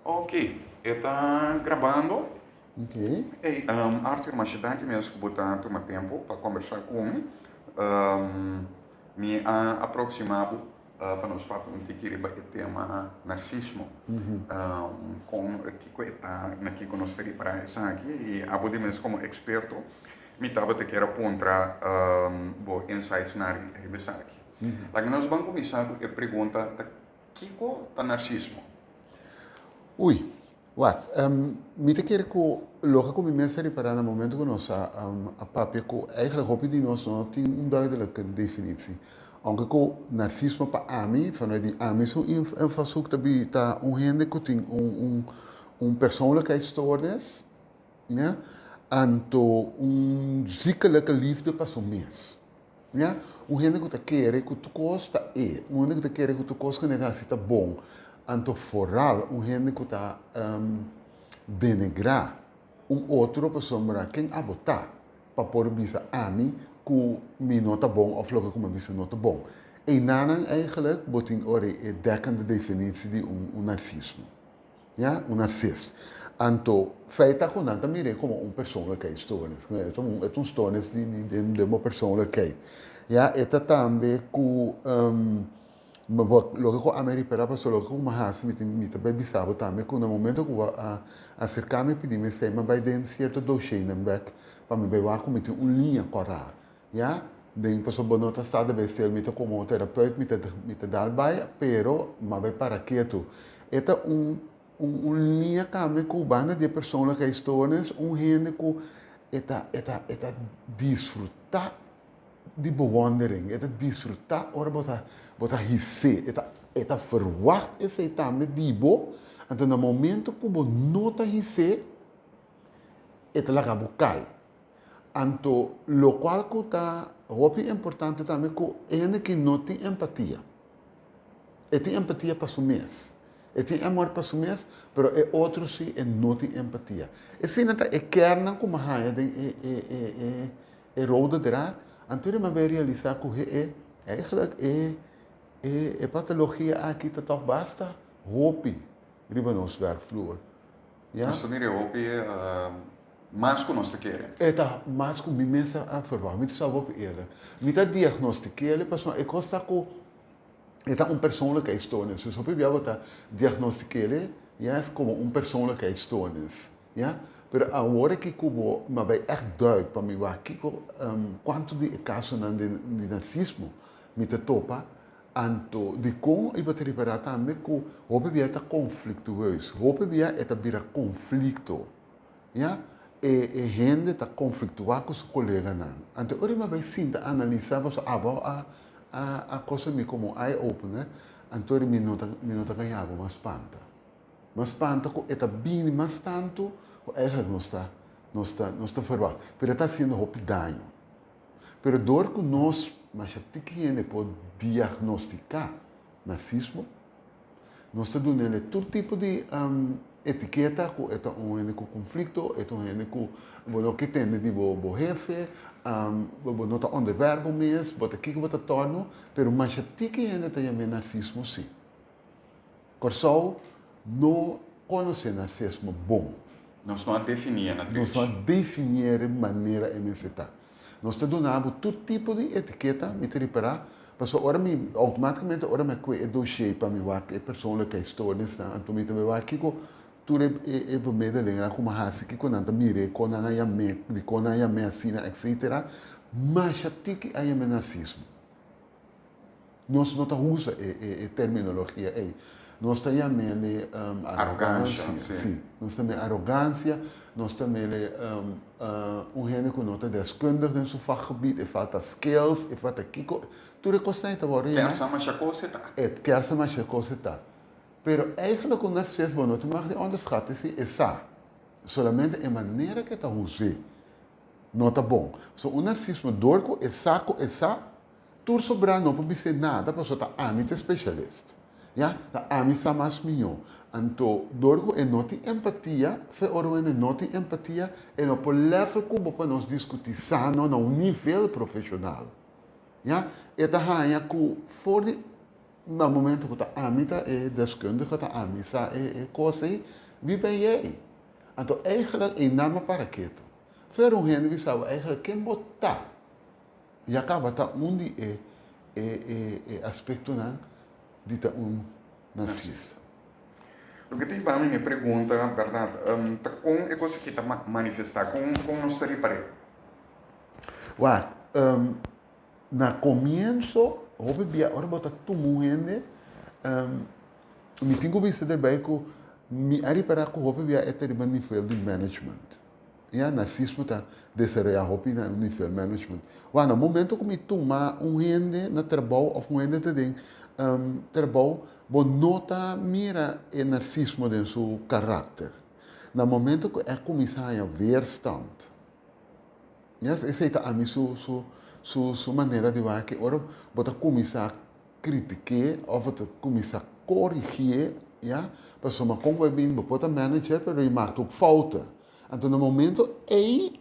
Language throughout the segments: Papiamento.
Ok, e ta grabando. Ok. Hey, Arthur, masha danki mes ku bo ta tuma tempu pa kombersá ku mi. Mi a aproximá bo pa nos papia un tiki riba e tema narsismo. Kon, kiko e ta, na kiko nos ta ripará esaki i abo di mes komo eksperto mi tabata kier a puntra bo insights na riba esaki. Laga nos ban kuminsá ku e pregunta ta kiko ta narsismo? Ui, wak, mi ta kere ku loke ku mi mes a ripará na momento ku nos a a papia ku eigenlijk hopi di nos no tin un duidelijke definitie. Aunke ku narsismo pa ami, vanuit di ami su invalshoek ta bi ta un hende ku tin un un un persoonlijkheidsstoornis, ya, anto un ziekelijke liefde pa su mes. Ya, un hende ku ta kere ku tur kos ta e, un hende ku ta kere ku tur kos ku e ta hasi ta bon, anto foral un hende ku ta denigrá un otro pasobra ken abo ta pa por bisa ami ku mi no ta bon òf loke ku mi a bisa no ta bon. Einanan eigenlijk bo tin ora e dekkende definitie di un narsismo. Ya, un narcis. Anto, feit ta ku nan ta mir'é komo un persoonlijkheidsstoornis. E ta un, e ta un stoornis di, di, den, den bo persoonlijkheid. Ya, e ta tambe ku, bo, loke ku ami a ripará pasobra loke ku mi a hasi mi tin, mi ta bai bisa bo tambe ku na momento ku bo a aserká mi pidi mi esei, mi a bai den sierto dosheinan bèk pa mi bai wak ku mi tin un liña kòrá. Ya, den pasobra bo no ta sta de bestel, mi ta komo terapeut mi ta mi ta dal bai, pero m'a bai para ketu. E ta un un un liña tambe ku banda di e persoonlijkheidsstoornis un hende ku e ta e ta e ta disfrutá di bewondering, e ta disfrutá ora bo ta bo ta his'é, e ta e ta verwagt esei tambe di bo, anto na momento ku bo no ta his'é e ta laga bo kai. Anto locual cu ta hopi importante tambe cu hende ki no tin empatia. E tin empatia pa su mes. E tin amor pa su mes, pero e otro si e no tin empatia. Esina ta e kernnan cu mi a haya den e e e e e rode draad. Anto mi a bay realisa cu he e eigenlijk e e e patologia aki ta toch basta hopi riba nos werkvloer. Ya. Nos ta mira e hopi mas ku nos ta kere. E ta mas ku mi mes a verwacht. Mi ta sa hopi eerder. Mi ta diagnostik'é pasobra e kos ta ku e ta un persoonlijkheidsstoornis. Dus hopi bia bo ta diagnostik'é ya komo un persoonlijkheidsstoornis. Ya. Pero awor aki ku bo mi a bai ègt duik pa mi wak kiko kuantu di e kasonan di narsismo mi ta topa. Anto, dikon i bo ta ripará tambe ku hopi bia e ta konfliktueus? Hopi bia e ta bira konflikto. Ya, e e hende ta konfliktuá ku su koleganan. Anto ora mi a bai sinta analisá pasobra abo a a a kosa mi komo eye opener, anto ora mi no ta mi no ta gaña bo, mi a spanta. Mi a spanta ku e ta bini mas tantu ku eigenlijk nos ta nos ta nos ta verwagt. Pero e ta hasiendo hopi daño. Pero dor ku nos masha tiki hende por diagnostiká narsismo, nos ta dun'el tur tipo di etiketa ku e ta un hende ku konflikto, e ta un hende ku bo no ke tende di bo bo hefe, bo no ta onderwerp bo mes, bo ta kiko bo ta tòrnu, pero masha tiki hende ta yam'é narsismo si. Kòrsou no konosé narsismo bon. Nos no a definié na Nos no a definié e manera e mester ta. Nos ta duna bo tur tipo di etiketa, mi ta ripará, pasobra ora mi, outomátikamente ora mi a kue e dossier pa mi wak e persoonlijkheidsstoornisnan, anto mi ta bai wak kiko tur e e bemiddelingennan ku mi a hasi, kiko nan ta mir'é, kon nan a yam'é, dikon nan a yam'é asina, etsetera. Masha tiki a yam'é narsismo. Nos no ta usa e terminologia ei. Nos ta yam'e arogansia. Sí, nos ta yam'e arogansia, nos ta yam'e un hende ku no ta deskundig den su vakgebied, e falta skills, e falta kiko. Tur e kosnan ei ta wòrdu yamá. Kersa masha kos e ta. E kersa masha kos e ta. Pero eigenlijk un narcis bo no ta mag di onderschatten si e sa. Solamente e manera ku e ta us'é no ta bon. Pasobra un narsismo dor ku e sa ku e sa. Tur sobrá no por bis'é nada pasobra ta ami ta e specialist. Ya, ta ami sa mas mihó. Anto, dor ku e no tin empatia, fe ora wende no tin empatia, e no por level ku bo pa nos diskutí sano na un nivel profeshonal. Ya, e ta haña ku for di. Na momento ku ta ami ta e deskundige, ta ami sa e kos ei, wie ben jij? Anto eigenlijk einan bo para ketu. Fer un hende bisa bo eigenlijk ken bo ta, ya kaba ta un di e e aspektonan di ta un narsista. Loke ta hiba mi na e pregunta, bèrdat, ta kon e kos aki ta manifestá? Kon kon nos ta ripar'é? Wak, na komienso hopi bia ora bo ta tuma un hende, mi tin ku bisa derbei ku mi a ripará ku hopi bia e ta riba nivel di management. Ya, narsismo ta desaroyá hopi na un nivel management. Wak, na momento ku mi tuma un hende na trabou òf un hende ta den trabou, bo no ta mira e narsismo den su karakter. Na momento ku e a kuminsá haña weerstand, ya, esei ta ami su su su su manera di wak, ora bo ta kuminsá kritik'é òf bo ta kuminsá korigié, ya, pasobra kon bo a bini bo por ta manager pero i maak tur fouten. Anto na momento ei,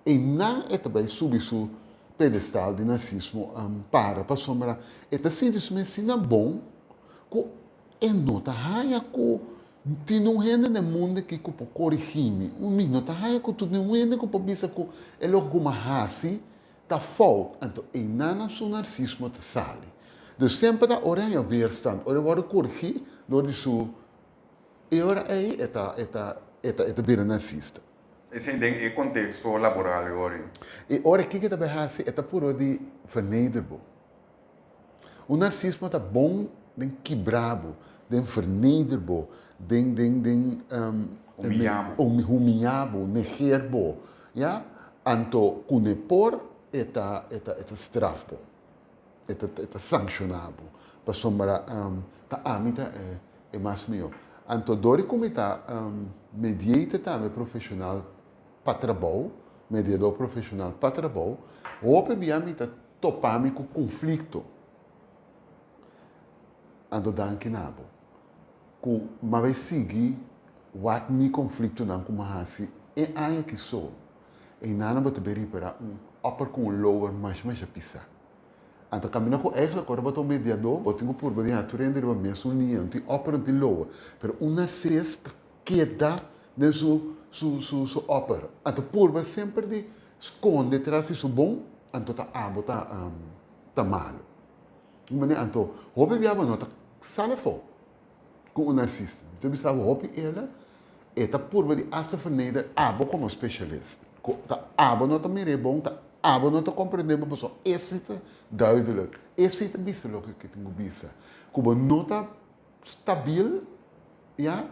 einan e ta bai subi su pedestal di narsismo para pasobra e ta sinti su mes asina bon ku e no ta haña ku tin un hende na e mundu aki ku por korigí mi. Mi no ta haña ku tin un hende ku por bisa ku e loke ku mi a hasi ta fout. Anto einan su narsismo ta sali. Dus semper ta ora e haña weerstand, ora e wòrdu korigí dor di su E ora ei e ta e ta e ta e ta bira narsista. Esei den e konteksto laboral e ora ei. E ora kiko e ta bai hasi? E ta purba di verneder bo. Un narsismo ta bon den kibra bo, den verneder bo, den den den Humiyá bo. Humiyá bo, neger bo, ya. Anto ku ne por e ta e ta e ta straf bo. E ta e ta sankshoná bo pasobra ta ami ta e mas mihó. Anto dor di ku mi ta mediator tambe profeshonal pa trabou, mediador profeshonal pa trabou, hopi bia mi ta topa mi ku konflikto. Anto danki na bo ku mi a bai sigui wak mi konfliktonan ku mi a hasi e aña ki so. Einan bo ta bay ripara un upper cu un lower masha masha pisa. Anto caminda cu eigenlijk ora bo ta un mediador bo tin cu purba di haci tur hende riba mesun liña, no tin upper no tin lower. Pero un narcis ta keda den su su su su upper. Anto purba semper di sconde tras di su bon anto ta abo ta ta malo. Anto hopi bia bo no ta sali afo. Ku un narsista. Mi ta bisa bo hopi eerlijk, e ta purba di hasta verneder abo komo specialist. Ku ta abo no ta mir'é bon, ta abo no ta komprendé bo pasobra esi ta duidelijk, esi ta bisa loke ke tin ku bisa. Ku bo no ta stabil, ya,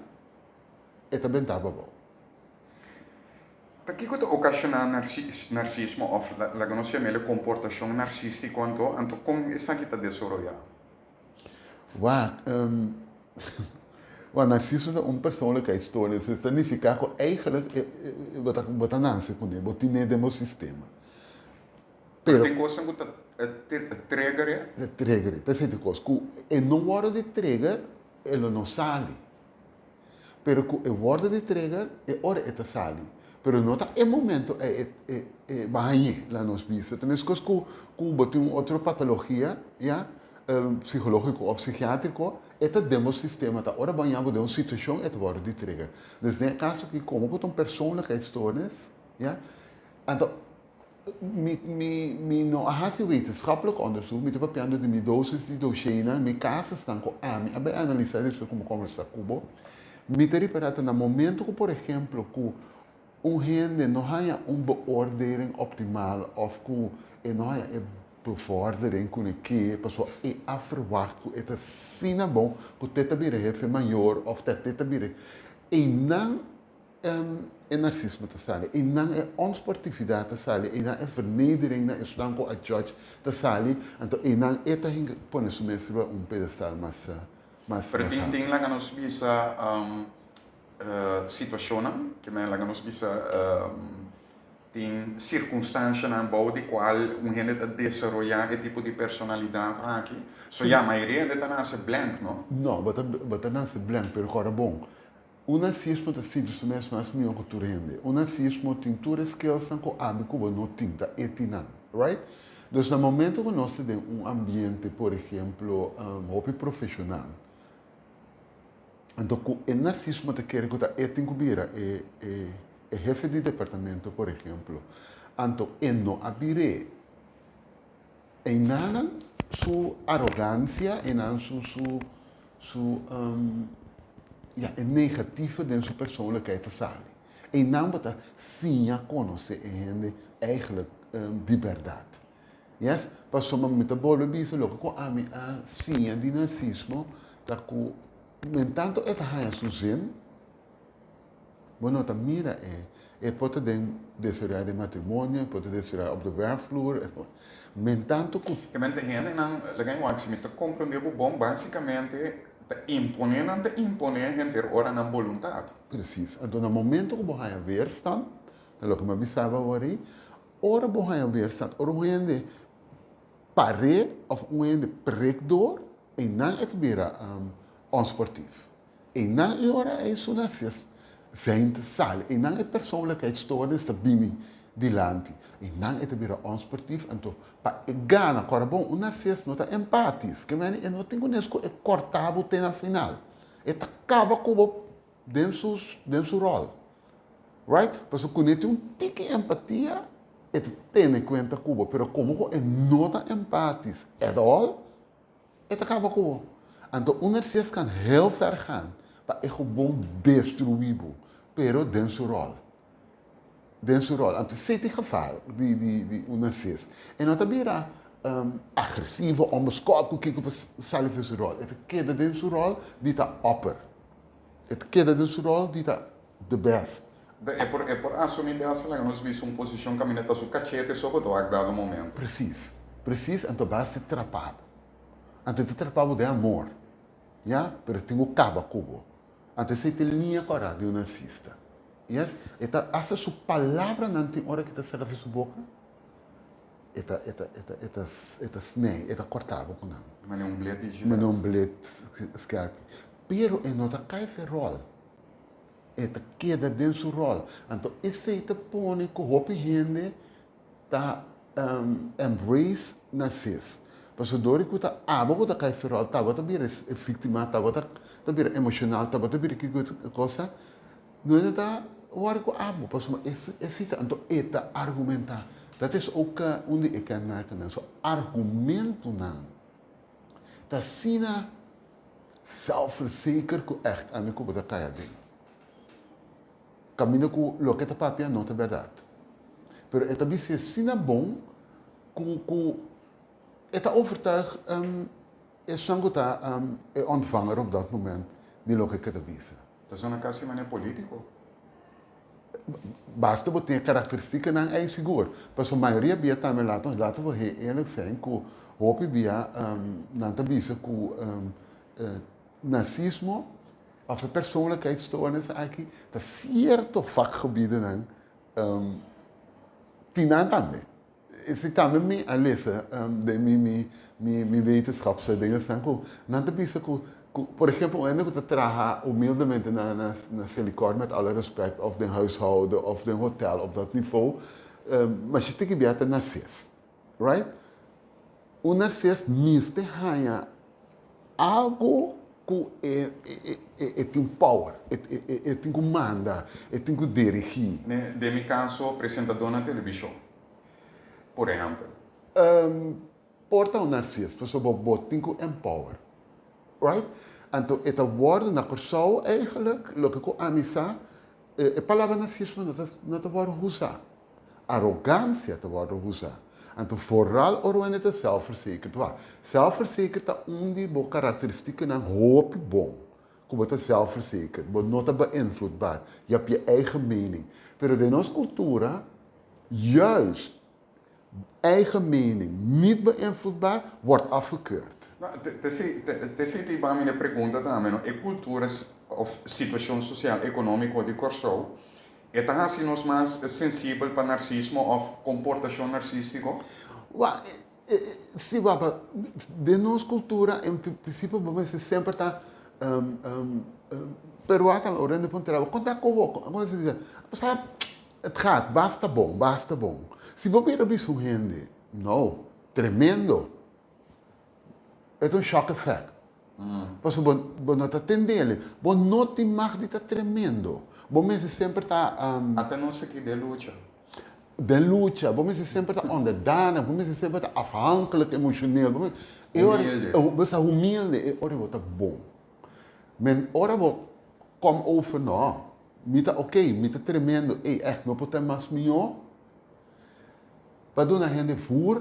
e ta bentá bo abou. Ta kiko ta okashoná narsismo òf laga nos yam'el e komportashon narsístiko anto? Anto kon esaki ta desaroyá? Wak, wak, Narciso ta un persoonlijkheidsstoornis. Esei ta nifiká ku eigenlijk bo ta bo ta nase kuné, bo tin'é den bo sistema. Pero tin kosnan ku ta trigger e? Ta trigger e, ta esei ta kos. Ku e no wòrdu di trigger, e lo no sali. Pero ku e wòrdu di trigger, e ora e ta sali. Pero no ta e momento ei e e bo a hañ'é, laga nos bisa. Ta meskos ku ku bo tin un otro patologia, ya, psikológiko òf psikiátriko, e ta den bo sistema. Ta ora bo a haña bo den un situashon e ta wòrdu di trigger. Dus den e kaso aki, komo ku ta un persoonlijkheidsstoornis, ya, anto Mi, mi, mi no a hasi wetenschappelijk onderzoek, mi ta papiando di mi dosis di dosheinan, mi casusnan cu ami a bay analisa despues cu mi conversa cu bo. Mi ta ripara ta na momento cu por ehemplo cu un hende no haya un beoordeling optimal of cu e no haya e bevordering cu ne ke pasobra e a verwacht cu e ta asina bon cu te ta bira hefe mayor of te ta bira eynan E narsismo ta sali, einan e onsportividat ta sali, einan e vernedering na esnan ku a judge ta sali, anto einan e ta hinka pone su mes riba un pedestal mas mas Pero tin alto. tin laga nos bisa situashonnan, ke men laga nos bisa tin sirkunstanshanan bou di kual un hende ta desaroyá e tipo di personalidat aki. So ya, mayoria hende ta nase blank, no? No, bo ta bo ta nase blank, pero kòrda bon, Un narsismo ta sinti su mes mas mihó ku tur hende. Un narsismo tin tur e skillsnan ku abi ku bo no tin, ta e tin nan. Right? Dus na momento ku nos ta den un ambiente, por ehemplo, hopi profeshonal, anto ku e narsismo ta kere ku ta e tin ku bira e e e hefe di departamento, por ehemplo, anto e no a bir'é. Einan su arogansia, einan su su su ya e negativo den su persoonlijkheid ta sali. Einan bo ta siña konosé e hende eigenlijk di bèrdat. Yes, pasobra mi ta bolbe bisa loke ku ami a siña di narsismo ta ku mentanto e ta haña su zin, Bo no ta mira e. E por ta den desaroyá den matrimonio, e por ta desaroyá op de werkvloer, e por. Men tantu ku. E mente hendenan, laga mi wak si mi ta komprondé bo bon, básikamente ta imponé nan ta imponé henter ora nan boluntat. Presis. Anto na momento ku bo haña weerstand, ta loke mi a bisa bo awor ei, ora bo haña weerstand, ora un hende par'é òf un hende prek dor, einan e ta bira onsportief. Einan e ora ei su nasies zijn ta sali. Einan e persoonlijkheidsstoornis ta bini dilanti. Einan e ta bira onsportief. Anto pa e gana, kòrda bon, un narses no ta empatisch. Ke meni e no tin kunes ku e kòrta bo te na final. E ta kaba ku bo den su den su ròl. Right? Pasobra kuné tin un tiki empatia e ta tene kuenta ku bo. Pero komo ku e no ta empatisch at all, E ta kaba ku bo. Anto un narcis kan heel ver gaan pa e gewoon destruí bo, pero den su ròl. Den su ròl. Anto esei ta e gevaar di di di un narcis. E no ta bira agresivo, onbeskòp ku kiko pa sali for su ròl. E ta keda den su ròl di ta òper. E ta keda den su ròl di ta the best. E por e por asumí bèst laga nos bisa un posishon kaminda ta su kachete so bo ta wak dado momento. Presis. Presis, anto basta e trapa bo. Anto e ta trapa bo den amor, ya, pero e tin ku kaba ku bo. Anto esei ta e liña kòrá di un narsista. Yes, e ta hasta su palabranan tin ora ku e ta saka for su boka, e ta e ta e ta e ta e ta snei, e ta kòrta bo ku nan. Manera un blet di jilet. Manera un blet skèrpi. Pero e no ta kai for e ròl. E ta keda den su ròl. Anto esei ta pone ku hopi hende ta embrace narcis. Pasobra dor ku ta abo ku ta kai fi ròl, ta abo ta bira e víktima, ta abo ta bira emoshonal, ta abo ta bira kiko kosa, no hende ta wòri ku abo pasobra esei ta. Anto e ta argumentá. Dat is ook un di e kenmerkennan. So argumentonan ta asina Zelfverzeker ku ègt ami ku bo ta kai aden. Kaminda ku loke ta papia no ta bèrdat. Pero e ta bis'é asina bon ku ku e ta overtuig esnan ku ta e ontvanger op dat moment di loke ke ta bisa. Ta sona kasi manera politiko. Basta bo tin e karakteristikanan ei sigur. Pasobra mayoria bia tambe laat laat bo heel eerlijk zijn ku hopi bia nan ta bisa ku nasismo òf e persoonlijkheidsstoornis aki ta sierto vakgebiedennan tin nan tambe. Esei tambe mi a lesa den mi mi mi mi wetenschapse dingesnan ku nan ta bisa ku ku por ehempel un hende ku ta traha humildemente na na na Selikor met alle respect of den huishouden of den hotel op dat nivo masha tiki bia ta narcis right un narcis mester haña algu ku e e e tin power e e e tin ku manda e tin ku dirigi. Den mi kaso presentadó na televishon. Por ehèmpel. Por ta un narcis, pasobra bo bo tin ku empower. Right? Anto e ta wòrdu na Kòrsou eigenlijk, loke ku ami sa, e palabra narcismo no ta no ta wòrdu usá. Arogansia ta wòrdu usá. Anto vooral ora wende ta zelfverzekerd. Wak, zelfverzekerd ta un di bo karakteristikanan hopi bon. Ku bo ta zelfverzekerd, bo no ta beïnvloedbaar, je hebt je eigen mening. Pero den nos kultura, juist eigen mening, niet beïnvloedbaar, wordt afgekeurd. No, te si te ba mi e pregunta tambe, no? E kultura of situashon sosial ekonómiko di Kòrsou, e ta hasi nos mas sensibel pa narsismo of komportashon narsístiko? Wak, si wak, den nos kultura en prinsipio bo mester semper ta pero wak ora hende puntra bo, kon ta ku bo? Bo mester bisa, Het gaat, basta bon, basta bon. Si bo bira bisa un hende, no. Tremendo. E ta un shock effect. Pasobra bo bo no ta tendele. Bo no tin mag di ta tremendo. Bo mester semper ta. Ata nos aki den lucha. Den lucha. Bo mester semper ta onderdanig. Bo mester semper ta afhankelijk emotioneel. Bo mester, e ora, Humilde. bo sa humilde, e ora bo ta bon. Men ora bo kom over, no, mi ta ok, mi ta tremendo, ey, echt, no por ta mas mihó. Pa duna hende vur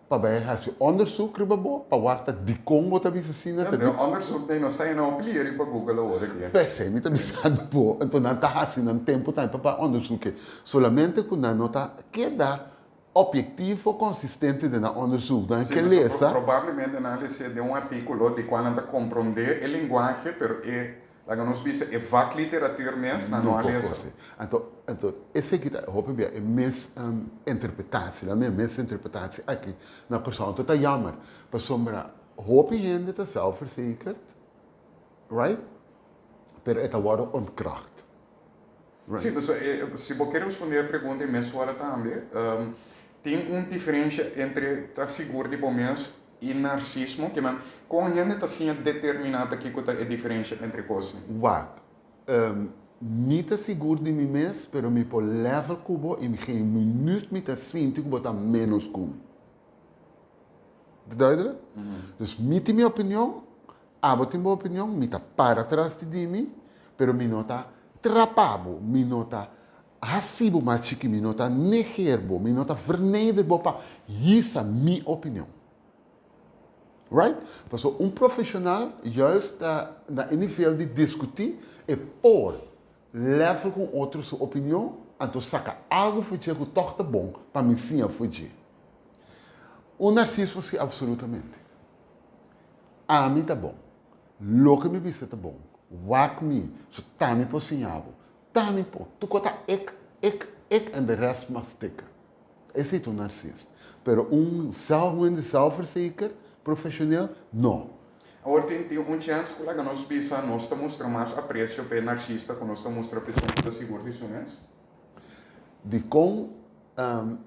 pa bai hasi onderzoek riba bo, pa wak ta dikon bo ta bisa asina, ta di. Onderzoek den nos ta hena hopi lier riba Google awor aki. P'esei mi ta bisando bo, enton nan ta hasi nan tempu tambe pa bai onderzoek. Solamente ku nan no ta keda objektivo, konsistente den nan onderzoek. Nan ke lesa. Probablemente nan a lesa den un artíkulo di kua nan ta komprondé e lenguahe, pero e Laga nos bisa e vakliteratuur mes nan no a lesa. Anto, anto eseki ta hopi bia e mes interpretatie, la mi mes interpretatie aki na Kòrsou. Anto ta jammer, pasobra hopi hende ta zelfverzekerd, right? Pero e ta wòrdu ontkracht. Right? Sí, pasobra si bo ke respondé e pregunta e mes ora tambe, tin un diferensha entre ta sigur di bo mes I narsismo, ke men, kon hende ta siña determiná ta kiko ta e diferensha entre kosnan? Wak, mi ta sigur di mi mes, pero mi por level ku bo i geen minuut mi ta sinti ku bo ta ménos ku mi. Ta duidelijk? Dus mi tin mi opinion, abo tin bo opinion, mi ta para tras di mi, pero mi no ta trapa bo, mi no ta Hasi bo mas chiki, mi no ta negeer bo, mi no ta verneder bo pa hisa mi opinion. Right? Pasobra un profesional juist ta na e nivel di discuti e por level cu un otro su opinion, anto saca algo for dje cu toch ta bon pa mi siña for dje. Un narcismo si absolutamente. Ami ta bon. Loke mi bisa ta bon. Wak mi, so ta mi por siña bo. Ta mi por. Tu ko ta ik, ik, ik en de rest mag stikken. Esei ta un narcist. Pero un zelf, un hende zelfverzekerd, profesioneel, no. Awor tin tin un chèns ku laga nos bisa nos ta mustra mas apresio pa e narsista ku nos ta mustra pa esun ku ta sigur di su mes? Dikon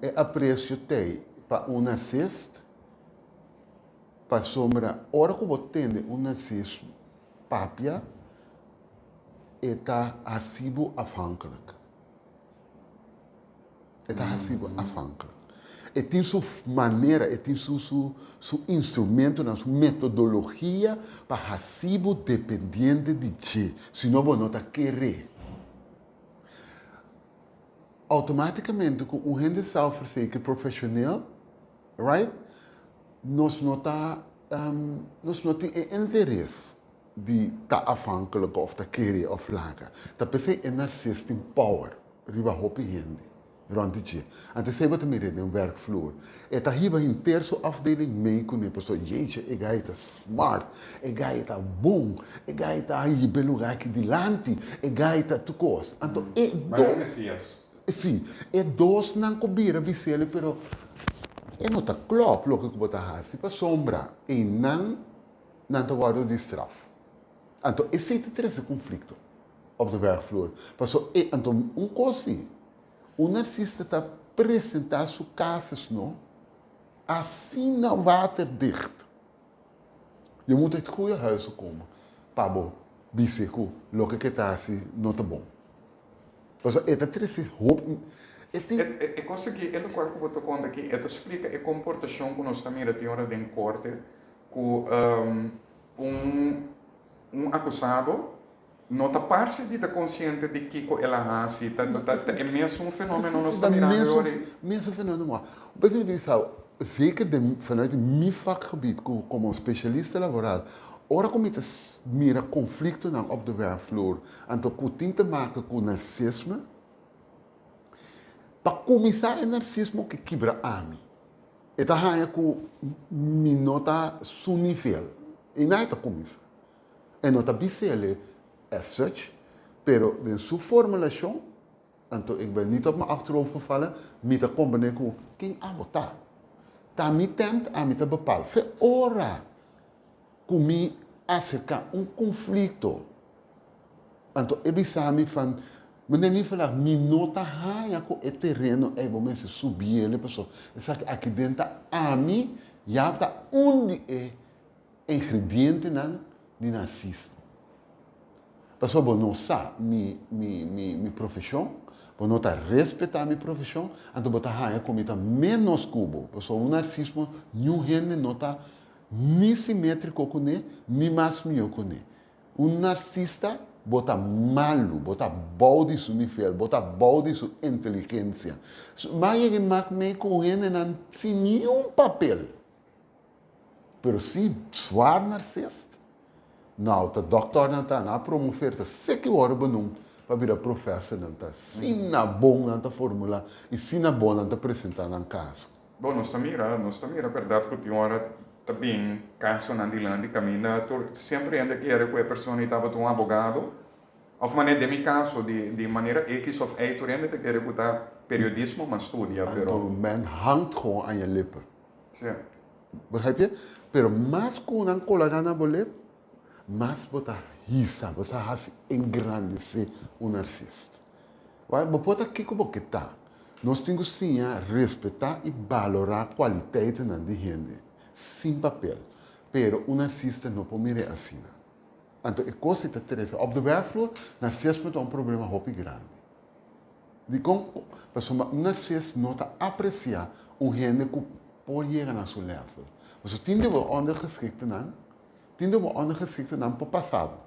e apresio t'ei pa un narsist? Pasobra ora ku bo tende un narsist papia, E ta hasi bo afhankelijk. E ta hasi bo afhankelijk. E tin su manera, e tin su su su instrumentonan, su metodologia pa hasi bo dependiente di dje, si no bo no ta kere. Automaticamente ku un hende zelfverzekerd profesioneel, right, nos no ta nos no tin e interes di ta afhankelijk of ta kere of laga. Ta p'esei e narcis tin power riba hopi hende rond di dje. Anto esei bo ta mira den werkvloer. E ta hiba henter su afdeling mee kuné pasobra jeetje e guy ta smart, e guy ta bon, e guy ta hiba e lugar aki dilanti, e guy ta tur kos. Anto e Mas e Mesias. Si, e dosnan ku bira bis'el pero e no ta klòp loke ku bo ta hasi pasobra einan nan ta wòrdu di straf. Anto esei ta trese konflikto op de werkvloer. Paso e, anto un kos si, un narsista ta presentá su casus no asina waterdicht. Je moet uit goeie huizen komen pa bo bis'é ku loke ke ta hasi no ta bon. Paso e ta trese hopi, e tin. E kos aki, e lokual ku bo ta konta aki, e ta splika e komportashon ku nos ta mira tin ora den korte ku un un akusado no ta parse di ta konsiente di kiko el a hasi. Ta ta ta e mesun fenomeno nos ta mirando e ora ei. Mesun fenomeno. Por eso mi ta bisa, zeker den vanuit mi vakgebied komo spesialista laboral, ora ku mi ta mira konfliktonan op de werkvloer, anto ku tin te maken ku narsisme, pa kuminsá e narsismo ke kibra ami. E ta haña ku mi no ta su nivel. I nan e ta kuminsá. E no ta bis'el as such, pero den su formulashon, anto ik ben niet op mijn achterhoofd gevallen, mi ta komprendé ku ken abo ta. Ta mi tent, ami ta bepaal. Fe ora ku mi aserká un konflikto, anto e bisa mi van. Meneer Nivelaar, mi no ta haña ku e tereno ei bo mester subi ele paso esaki aki den ta ami ya ta un di e ingredientenan di narsismo. Pasobra bo no sa mi mi mi mi profeshon, bo no ta respetá mi profeshon, anto bo ta haña ku mi ta ménos ku bo. Pasobra un narsismo niun hende no ta ni simétriko kuné ni mas mihó kuné. Un narsista, bo ta malu, bo ta bou di su nivel, bo ta bou di su inteligensia. Mas yega e mak mee ku hendenan sin niun papel. Pero si zwaar narsist, nou ta doktornan ta, nan a promover, ta seki wòrdu benoemd pa bira profesornan ta. Sina bon nan ta formula i sina bon nan ta presenta nan kaso. Bon, nos ta mira, nos ta mira berdad cu tin ora ta bin casonan dilanti caminda tur semper hende kere cu e persona ei tabata un abogado of manera den mi caso di di manera X of Y tur hende ta kere cu ta periodismo mas studia pero. Anto men hangt gewoon aan je lippen. Sí. Begrijp je? Pero mas cu nan colaga na bo lip, mas bo ta hisa, bo ta haci engrandece un narcist. Wak, bo por ta kiko bo ke ta. Nos tin ku siña respetá i balorá kualiteitnan di hende, sin papel. Pero un narsista no por mir'é asina. Anto e kos ei ta trese op de werkvloer, narsismo ta un problema hopi grandi. Dikon? Pasobra un narsis no ta apresiá un hende ku por yega na su level. Pasobra tin di bo ondergeschiktenan, tin di bo ondergeschiktenan por pasa bo.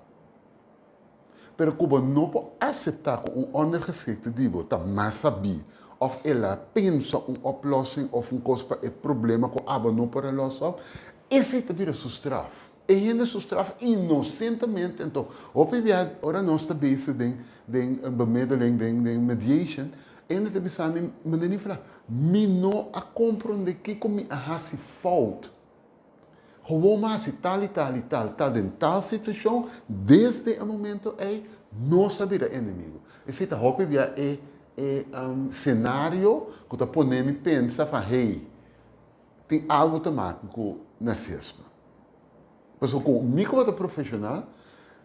Pero ku bo no por aseptá ku un ondergeschikte di bo ta mas sabí òf el a pensa un oplossing òf un kos pa e problema ku abo no por a los op, esei ta bira su straf. E hende su straf inosentemente. Anto, hopi bia ora nos ta bezig den den bemiddeling, den den mediation, e hende ta bisa mi, Meneer Nifla, mi no a komprondé kiko mi a hasi fout. Gewoon mas hasi tal i tal i tal ta den tal situashon, desde e momento ei nos a bira enemigo. Esei ta hopi bia e e senario ku ta pone mi pensa van hey, tin algu ta maka ku narsismo. Pasobra ku mi komo ta profeshonal,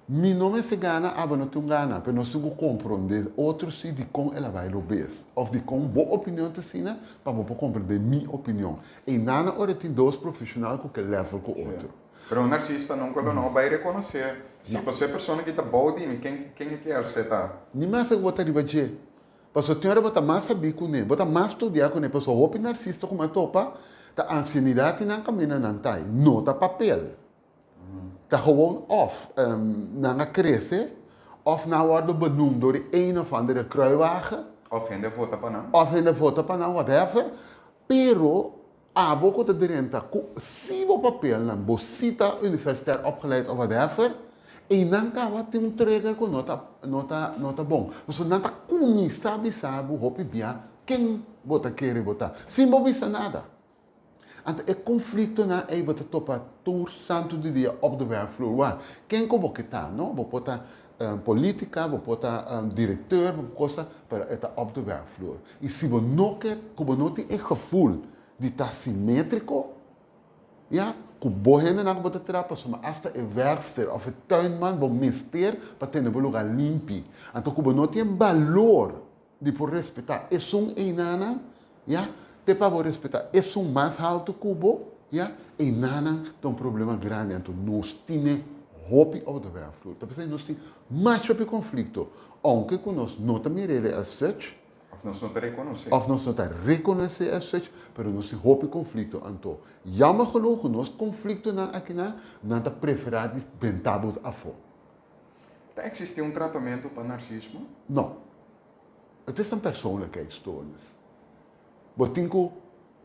mi no mester gana, abo no tin gana, pero nos tin ku komprondé otro si dikon el a bai robes òf dikon bo opinion ta asina pa bo por komprondé mi opinion. Einan ora tin dos profeshonal ku ke level ku otro. Pero un narsista nunka lo no bai rekonosé si pasobra e persona ki ta bou di mi ken ken e kier ser ta. Ni mas ku bo ta riba dje. Pasobra tin ora bo ta mas sabí kuné, bo ta mas studiá kuné, pasobra hopi narsista ku mi a topa ta ansienidat di nan kaminda nan ta ei, no ta papel. Ta gewoon of nan a krese of nan a wòrdu benoemd dor di een of andere kruiwagen. Of hende a vota pa nan. Of hende a vota pa nan, whatever. Pero abo ku ta drenta ku si bo papelnan, bo si ta universitair opgeleid of whatever, einan kaba tin un trigger ku no ta no ta no ta bon. Pasobra nan ta kuminsá bisa bo hopi bia ken bo ta kere bo ta, sin bo bisa nada. Anto e konfliktonan ei bo ta topa tur santu di dia op de werkvloer. Wak, ken ku bo ke ta, no? Bo por ta politica, bo por ta directeur, bo por cosa, pero e ta op de werkvloer. I si bo no ke, ku bo no tin e gevoel di ta simetriko, ya, ku bo hendenan ku bo ta traha, pasobra asta e werkster of e tuinman bo mester pa tene bo lugar limpi. Anto ku bo no tin e balor di por respetá esun einanan, ya, te pa bo respetá esun mas haltu ku bo, ya, einanan ta un problema grandi. Anto nos tine hopi op de werkvloer. Ta p'esei nos tin mas hopi konflikto, ounke ku nos no ta mir'é as such. Òf nos no ta rekonosé. Òf nos no ta rekonosé as such, pero nos tin hopi konflikto. Anto, jammer genoeg ku nos konfliktonan akinan, nan ta preferá di benta bo afó. Ta existi un tratamentu pa narcismo? No. Het is een persoonlijkheidsstoornis. Bo tin ku.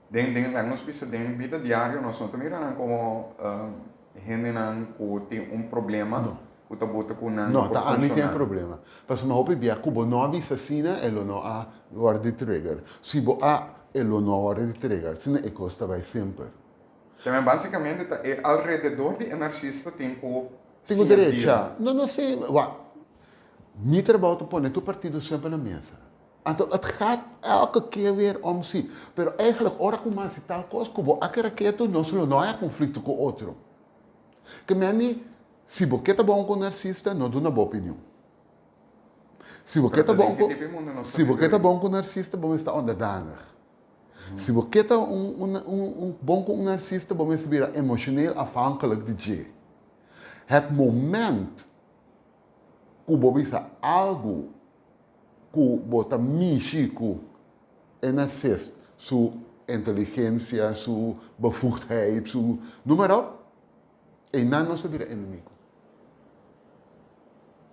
Den den laga nos bisa den bida diario nos no ta mira nan komo hendenan ku tin un problema No. ku ta buta ku nan No, por ta ami tin e funshoná. problema. Pasobra hopi bia ku bo no a bisa asina e lo no a wòrdu di trigger. Si bo a e lo no a wòrdu di trigger. Asina e kos ta bai semper. Tambe basikamente ta e alrededor di e narsista tin ku Tin ku derecha. No, no sé. Wak, mi trabou ta pone tur partido semper na mesa. Anto het gaat elke keer weer om si. Pero eigenlijk ora ku mi hasi tal kos ku bo a keda ketu nos lo no haya konflikto ku otro. Ke men di, si bo ke ta bon ku un narsista, no duna bo opinion. Si bo ke Pero ta ta den bon ki ku tipo di mundu nos ta si bo biba ke ta ei? bon ku narsista bo mester ta onderdanig. Si bo ke ta un un un un bon ku un narsista bo mester bira emoshoneel afhankelijk di dje. Het moment ku bo bisa algu ku bo ta mishi ku e narsist su inteligensia, su bevoegdheid, su noem maar op, einan nos ta bira enemigo.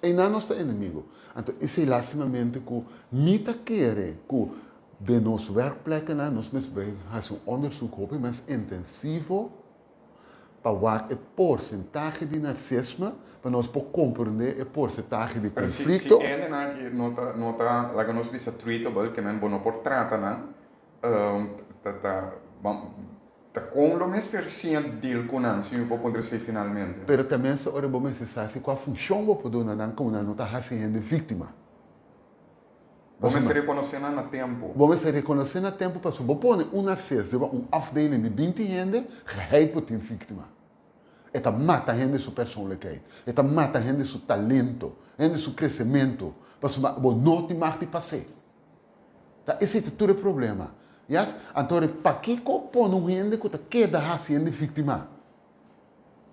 Einan nos ta enemigo. Anto esei lastimamente ku mi ta kere ku den nos werkplekkenan nos mester bai hasi un onderzoek hopi mas intensivo pa wak e porsentahe di narsisme pa nos por komprende e porsentahe di Pero si, si konflikto. hendenan aki no ta, no ta, laga nos bisa treatable, ke men bo no por trata nan, ta, ta, Ta kon lo mester siña deal ku nan si mi por puntra esei finalmente? Pero ta mester ora bo mester sa si kua funshon bo por duna nan komo nan no ta hasi hende víktima. Bo mester rekonosé nan na tempu. Bo mester rekonosé na tempu pasobra bo pone un narses riba un afdeling di binti hende, geheid por tin víktima. E ta mata hende su persoonlijkheid, e ta mata hende su talento, hende su kresementu, pasobra bo no tin mag di pas'é. Ta esei ta tur e problema. Yes? Anto ora pakiko pone un hende ku ta keda hasi hende viktima?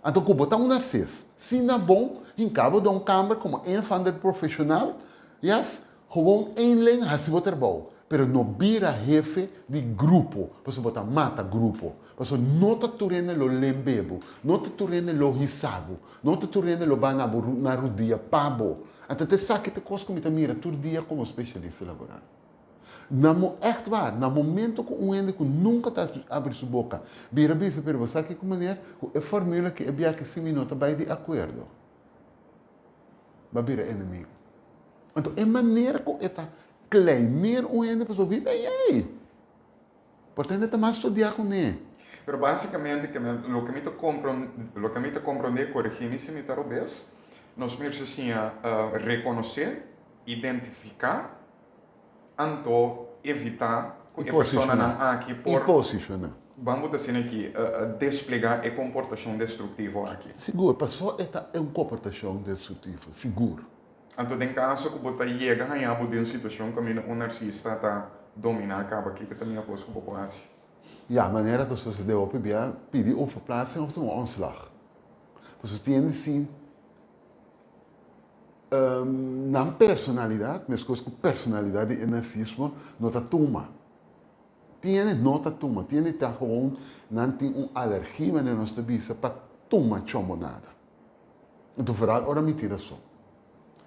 Anto ku bo ta un narsist, si na bon hinka bo den un kamber komo een of ander profeshonal, yes, gewoon eenling hasi bo trabou, pero no bira hefe di grupo, pasobra bo ta mata grupo. Pasobra no ta tur hende lo lembe bo, no ta tur hende lo hisa bo, no ta tur hende lo ba na bo na rudia pa bo. Anto ta esaki ta kos ku mi ta mira tur dia komo spesialista laboral. Na mo, ègt waar, na momento ku un hende ku nunka ta abri su boka bira bisa, pero bo sa kiko meneer, ku e formula ki e biaha si mi no ta bai di akuerdo, bo a bira enemigo. Anto e manera ku e ta kleineer un hende pasobra biba ei. Por ta hende ta mas studiá kuné. Pero básicamente ke mi, loke mi ta kompron, loke mi ta komprondé, koregí mi si mi ta robes, nos mester siña rekonosé, identifiká, anto evitá ku I e personanan posishoná. aki I por, posishoná. ban bo ta asina aki, desplegá e komportashon destruktivo aki. Sigur, paso e ta un komportashon destruktivo, sigur. Anto den kaso ku bo ta yega haña bo den un situashon kaminda un narsista ta dominá kaba, kiko ta mihó kos ku bo por hasi? Ya, manera ta sosodé hopi bia pidi un verplaatsing òf tuma ontslag. Pasobra tin hende sin nan personalidat, meskos ku personalidat di e narsismo, no ta tuma. Tin hende no ta tuma, tin hende ta gewoon nan tin un alergia, manera nos ta bisa, pa tuma chomonada. Anto vooral ora mi tira so.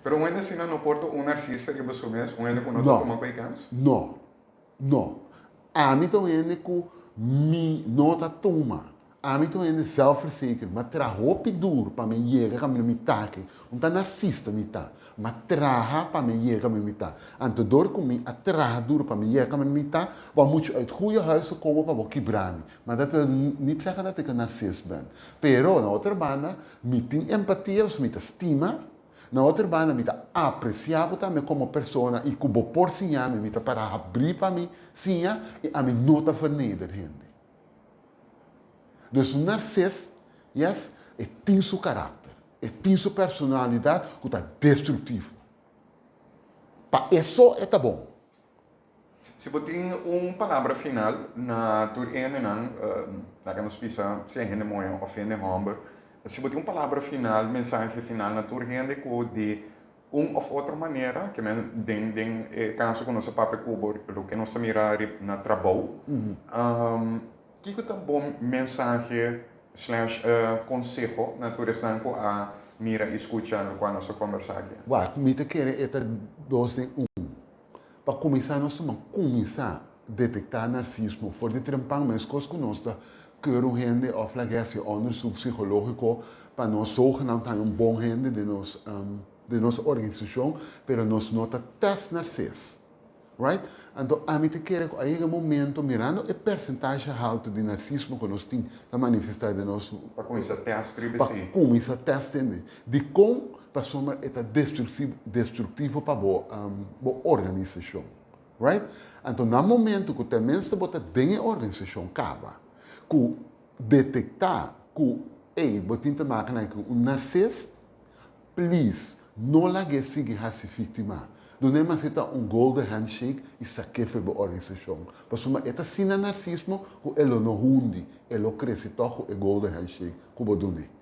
Pero un hende asina no por ta un narsista riba su mes, un hende ku no ta No, tuma koikans? no, no. Ami ta un hende ku mi no ta tuma. Ami ta un hende zelfverzekerd. Mi a traha hopi duru pa mi yega kaminda mi ta aki. Un ta narsista mi ta. Mi a traha pa mi yega kaminda mi ta. Anto dor ku mi a traha duru pa mi yega kaminda mi ta, bo a muchu uit goeie huizen komo pa bo kibra mi. Ma dat wil niet zeggen dat ik een narcist ben. Pero, na otro banda, mi tin empatia, pasobra mi ta stima. Na otro banda, mi ta aprecia bo tambe como persona y cu bo por siña mi, mi ta para habri pa mi siña y ami no ta verneder hende. Dus un narcist, yes, e tin su karakter, e tin su personalidad cu ta destructivo. Pa eso e ta bon. Si bo tin un palabra final na tur hendenan, laga nos bisa sea hende muhé òf hende hòmber, si bo tin un palabra final, mensahe final na tur hende ku di un òf otro manera, ke men den den e kaso ku nos a papia ku bo loke nos ta mira na trabou, kiko ta bo mensahe slash konseho na tur esnan ku a mira i skucha lokual nos a kombersá aki? Wak, mi ta kere e ta dos den un. Pa kuminsá nos tuma kuminsá detektá narsismo for di trempan meskos ku nos ta keur un hende òf laga hasi onderzoek psikológiko pa nos zogenaamd haña un bon hende den nos den nos organisashon pero nos no ta tèst narsis right anto ami ta kere ku a yega momento mirando e persentahe haltu di narsismo ku nos tin ta manifestá den nos Pa kuminsá tèst riba pa esei. kuminsá tèst hende dikon Pasobra e ta destructivo pa bo bo organisacion. Right? Anto na momento cu tenminste bo ta den e organisacion caba, cu detecta cu ey bo tin te maken aki cu un narcist, please No lag'é sigui hasi víktima. Dun'é mas ta un golden handshake i sak'é for di e organisashon. Pasobra e ta asina narsismo ku e lo no hundi, e lo krese tòg ku e golden handshake ku bo dun'é.